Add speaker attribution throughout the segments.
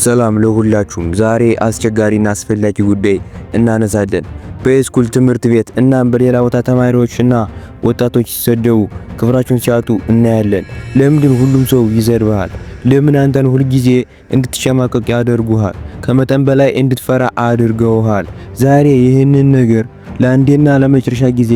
Speaker 1: ሰላም ለሁላችሁም። ዛሬ አስቸጋሪና አስፈላጊ ጉዳይ እናነሳለን። በ school ትምህርት ቤት እናም በሌላ ቦታ ተማሪዎች እና ወጣቶች ሲሰደቡ፣ ክብራቸውን ሲያጡ እናያለን። ለምንድን ሁሉም ሰው ይሰድብሃል? ለምን አንተን ሁልጊዜ እንድትሸማቀቅ ያደርጉሃል? ከመጠን በላይ እንድትፈራ አድርገውሃል። ዛሬ ይህንን ነገር ለአንዴና ለመጨረሻ ጊዜ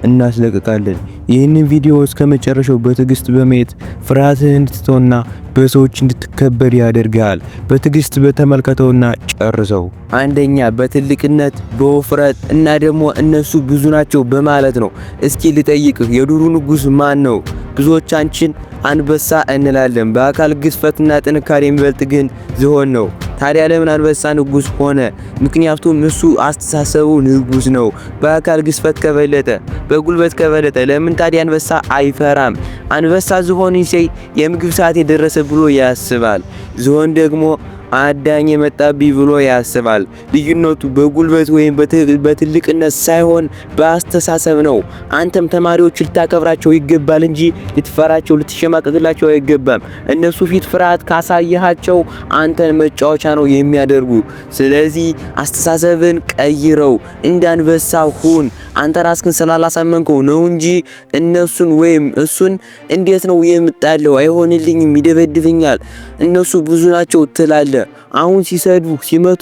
Speaker 1: እናስለቅቃለን። ይህንን ቪዲዮ እስከ መጨረሻው በትዕግስት በማየት ፍርሃትህን እንድትተውና በሰዎች እንድትከበር ያደርግሃል። በትዕግስት በተመልከተውና ጨርሰው። አንደኛ፣ በትልቅነት፣ በውፍረት እና ደግሞ እነሱ ብዙ ናቸው በማለት ነው። እስኪ ልጠይቅህ፣ የዱሩ ንጉስ ማን ነው? ብዙዎቻችን አንበሳ እንላለን። በአካል ግዝፈትና ጥንካሬ የሚበልጥ ግን ዝሆን ነው። ታዲያ ለምን አንበሳ ንጉስ ሆነ? ምክንያቱም እሱ አስተሳሰቡ ንጉስ ነው። በአካል ግዝፈት ከበለጠ፣ በጉልበት ከበለጠ ለምን ታዲያ አንበሳ አይፈራም? አንበሳ ዝሆን ሲያይ የምግብ ሰዓት የደረሰ ብሎ ያስባል። ዝሆን ደግሞ አዳኝ የመጣብኝ ብሎ ያስባል። ልዩነቱ በጉልበት ወይም በትልቅነት ሳይሆን በአስተሳሰብ ነው። አንተም ተማሪዎች ልታከብራቸው ይገባል እንጂ ልትፈራቸው፣ ልትሸማቀቅላቸው አይገባም። እነሱ ፊት ፍርሃት ካሳየሃቸው አንተን መጫወቻ ነው የሚያደርጉ። ስለዚህ አስተሳሰብን ቀይረው፣ እንደ አንበሳ ሁን። አንተ ራስህን ስላላሳመንከው ነው እንጂ እነሱን ወይም እሱን እንዴት ነው የምጣለው? አይሆንልኝም፣ ይደበድብኛል፣ እነሱ ብዙ ናቸው ትላለህ። አሁን ሲሰድቡ ሲመቱ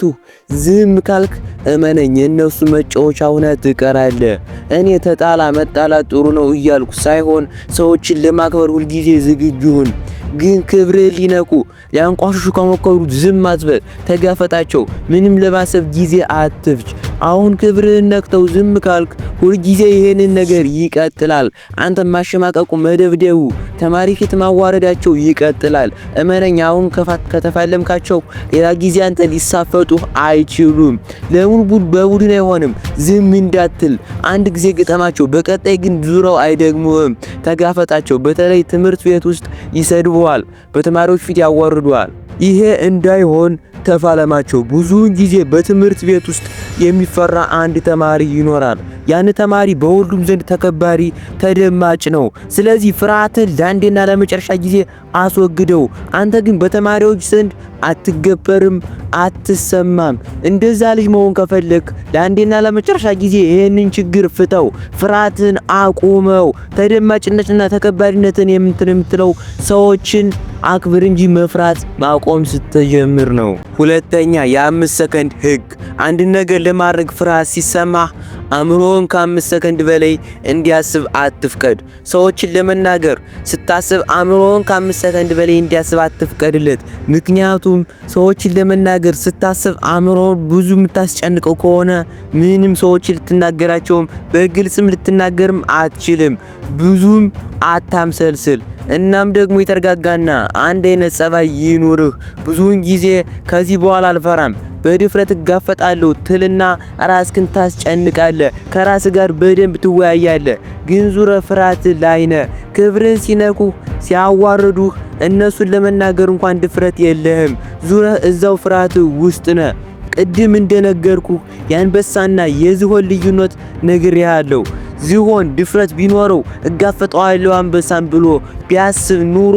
Speaker 1: ዝም ካልክ እመነኝ የእነሱ መጫወቻ ሆነህ ትቀራለህ። እኔ ተጣላ መጣላት ጥሩ ነው እያልኩ ሳይሆን ሰዎችን ለማክበር ሁልጊዜ ዝግጁ ሁን። ግን ክብርህ ሊነኩ ሊያንቋሽሹ ከሞከሩ ዝም አትበል፣ ተጋፈጣቸው። ምንም ለማሰብ ጊዜ አትፍጅ። አሁን ክብርህን ነክተው ዝም ካልክ ሁልጊዜ ይሄንን ነገር ይቀጥላል። አንተ ማሸማቀቁ፣ መደብደቡ፣ ተማሪ ፊት ማዋረዳቸው ይቀጥላል። እመነኝ፣ አሁን ከተፋለምካቸው ሌላ ጊዜ አንተ ሊሳፈጡህ አይችሉም። ለምን በቡድን አይሆንም? ዝም እንዳትል አንድ ጊዜ ግጠማቸው። በቀጣይ ግን ዙረው አይደግሙህም። ተጋፈጣቸው። በተለይ ትምህርት ቤት ውስጥ ይሰድቡሃል፣ በተማሪዎች ፊት ያዋርዱሃል። ይሄ እንዳይሆን ተፋለማቸው። ብዙውን ጊዜ በትምህርት ቤት ውስጥ የሚፈራ አንድ ተማሪ ይኖራል። ያን ተማሪ በሁሉም ዘንድ ተከባሪ፣ ተደማጭ ነው። ስለዚህ ፍርሃትን ለአንዴና ለመጨረሻ ጊዜ አስወግደው። አንተ ግን በተማሪዎች ዘንድ አትገበርም፣ አትሰማም። እንደዛ ልጅ መሆን ከፈለክ ለአንዴና ለመጨረሻ ጊዜ ይህንን ችግር ፍተው፣ ፍርሃትን አቁመው። ተደማጭነትና ተከባሪነትን የምትለው ሰዎችን አክብር እንጂ መፍራት ማቆም ስትጀምር ነው። ሁለተኛ፣ የ5 ሰከንድ ህግ። አንድ ነገር ለማድረግ ፍርሃት ሲሰማህ አእምሮህን ከ5 ሰከንድ በላይ እንዲያስብ አትፍቀድ። ሰዎችን ለመናገር ስታስብ አእምሮህን ከ5 ሰከንድ በላይ እንዲያስብ አትፍቀድለት። ምክንያቱም ሰዎችን ለመናገር ስታስብ አእምሮህን ብዙ የምታስጨንቀው ከሆነ ምንም ሰዎችን ልትናገራቸውም በግልጽም ልትናገርም አትችልም። ብዙም አታምሰልስል። እናም ደግሞ የተረጋጋና አንድ አይነት ጸባይ ይኑርህ። ብዙውን ጊዜ ከዚህ በኋላ አልፈራም፣ በድፍረት እጋፈጣለሁ ትልና ራስክን ታስጨንቃለህ። ከራስ ጋር በደንብ ትወያያለህ። ግን ዙረ ፍርሃት ላይ ነህ። ክብርህን ሲነኩህ፣ ሲያዋርዱህ እነሱን ለመናገር እንኳን ድፍረት የለህም። ዙረ እዛው ፍርሃት ውስጥ ነህ። ቅድም እንደነገርኩህ የአንበሳና የዝሆን ልዩነት ነግሬሃለሁ። ዝሆን ድፍረት ቢኖረው እጋፈጠዋለሁ አንበሳን ብሎ ቢያስብ ኑሮ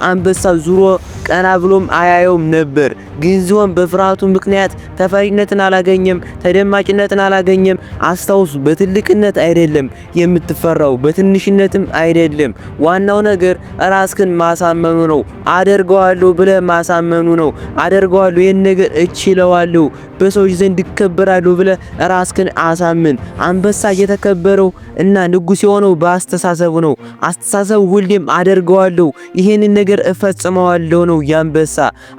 Speaker 1: አንበሳ ዙሮ ቀና ብሎም አያየውም ነበር። ግን ዝሆን በፍርሃቱ ምክንያት ተፈሪነትን አላገኘም፣ ተደማጭነትን አላገኘም። አስታውሱ፣ በትልቅነት አይደለም የምትፈራው፣ በትንሽነትም አይደለም። ዋናው ነገር ራስክን ማሳመኑ ነው። አደርገዋለሁ ብለህ ማሳመኑ ነው። አደርገዋለሁ፣ ይህን ነገር እችለዋለሁ፣ በሰዎች ዘንድ እከበራለሁ ብለህ ራስክን አሳምን። አንበሳ የተከበረው እና ንጉስ የሆነው በአስተሳሰቡ ነው። አስተሳሰቡ ሁሌም አደርገዋለሁ፣ ይሄንን ነገር እፈጽመዋለሁ ነው ያንበሳ።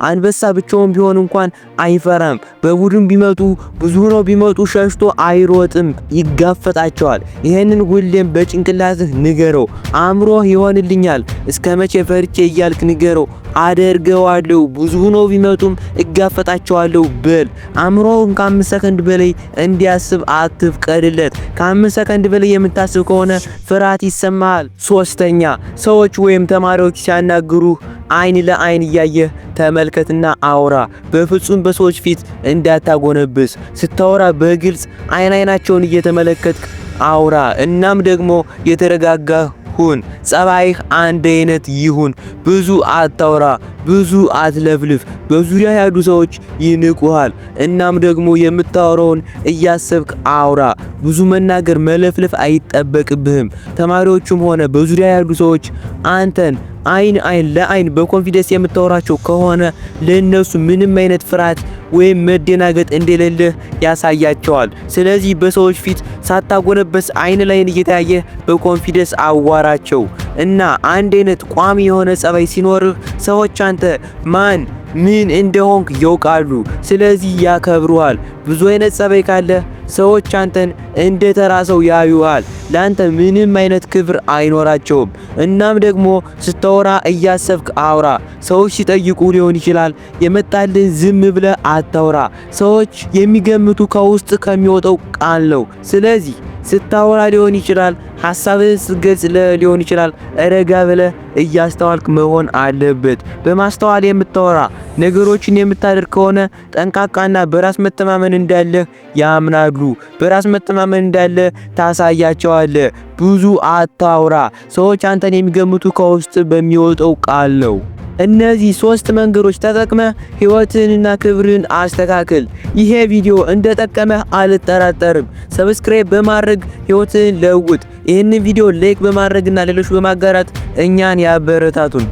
Speaker 1: አንበሳ ብቻውን ቢሆን እንኳን አይፈራም። በቡድን ቢመጡ፣ ብዙ ነው ቢመጡ ሸሽቶ አይሮጥም፣ ይጋፈጣቸዋል። ይሄንን ሁሌም በጭንቅላትህ ንገረው። አእምሮህ ይሆንልኛል፣ እስከ መቼ ፈርቼ እያልክ ንገረው። አደርገዋለሁ፣ ብዙ ነው ቢመጡም እጋፈጣቸዋለሁ በል። አእምሮውን ከ5 ሰከንድ በላይ እንዲያስብ አትፍቀድለት። ከ5 ሰከንድ በላይ የምታስብ ከሆነ ፍርሃት ይሰማሃል። ሶስተኛ፣ ሰዎች ወይም ተማሪዎች ሲያናግሩህ አይን ለአይን እያየህ ተመልከትና አውራ። በፍጹም በሰዎች ፊት እንዳታጎነብስ። ስታወራ በግልጽ አይን አይናቸውን እየተመለከትክ አውራ። እናም ደግሞ የተረጋጋ ሁን። ጸባይህ አንድ አይነት ይሁን። ብዙ አታውራ፣ ብዙ አትለፍልፍ። በዙሪያህ ያሉ ሰዎች ይንቁሃል። እናም ደግሞ የምታወራውን እያሰብክ አውራ። ብዙ መናገር መለፍለፍ አይጠበቅብህም። ተማሪዎቹም ሆነ በዙሪያህ ያሉ ሰዎች አንተን አይን አይን ለአይን በ confidence የምታወራቸው ከሆነ ለእነሱ ምንም አይነት ፍርሃት ወይም መደናገጥ እንደሌለህ ያሳያቸዋል። ስለዚህ በሰዎች ፊት ሳታጎነብስ አይን ላይን እየተያየህ በ confidence አዋራቸው እና አንድ አይነት ቋሚ የሆነ ጸባይ ሲኖርህ ሰዎች አንተ ማን ምን እንደሆንክ ያውቃሉ። ስለዚህ ያከብሩሃል። ብዙ አይነት ጸባይ ካለህ ሰዎች አንተን እንደ ተራ ሰው ያዩሃል። ለአንተ ምንም አይነት ክብር አይኖራቸውም። እናም ደግሞ ስታወራ እያሰብክ አውራ። ሰዎች ሲጠይቁህ ሊሆን ይችላል፣ የመጣልህን ዝም ብለህ አታውራ። ሰዎች የሚገምቱ ከውስጥ ከሚወጣው ቃል ነው። ስለዚህ ስታወራ ሊሆን ይችላል፣ ሐሳብህን ስትገልጽ ሊሆን ይችላል፣ ረጋ ብለህ እያስተዋልክ መሆን አለበት። በማስተዋል የምታወራ፣ ነገሮችን የምታደርግ ከሆነ ጠንቃቃና በራስ መተማመን እንዳለህ ያምናሉ። በራስ መተማመን እንዳለህ ታሳያቸዋለህ። ብዙ አታውራ። ሰዎች አንተን የሚገምቱ ከውስጥ በሚወጣው ቃል ነው። እነዚህ ሶስት መንገዶች ተጠቅመህ ህይወትህንና ክብርህን አስተካክል። ይሄ ቪዲዮ እንደጠቀመህ አልጠራጠርም። Subscribe በማድረግ ህይወትህን ለውጥ። ይህንን ቪዲዮ like በማድረግና ለሌሎች በማጋራት እኛን ያበረታቱን።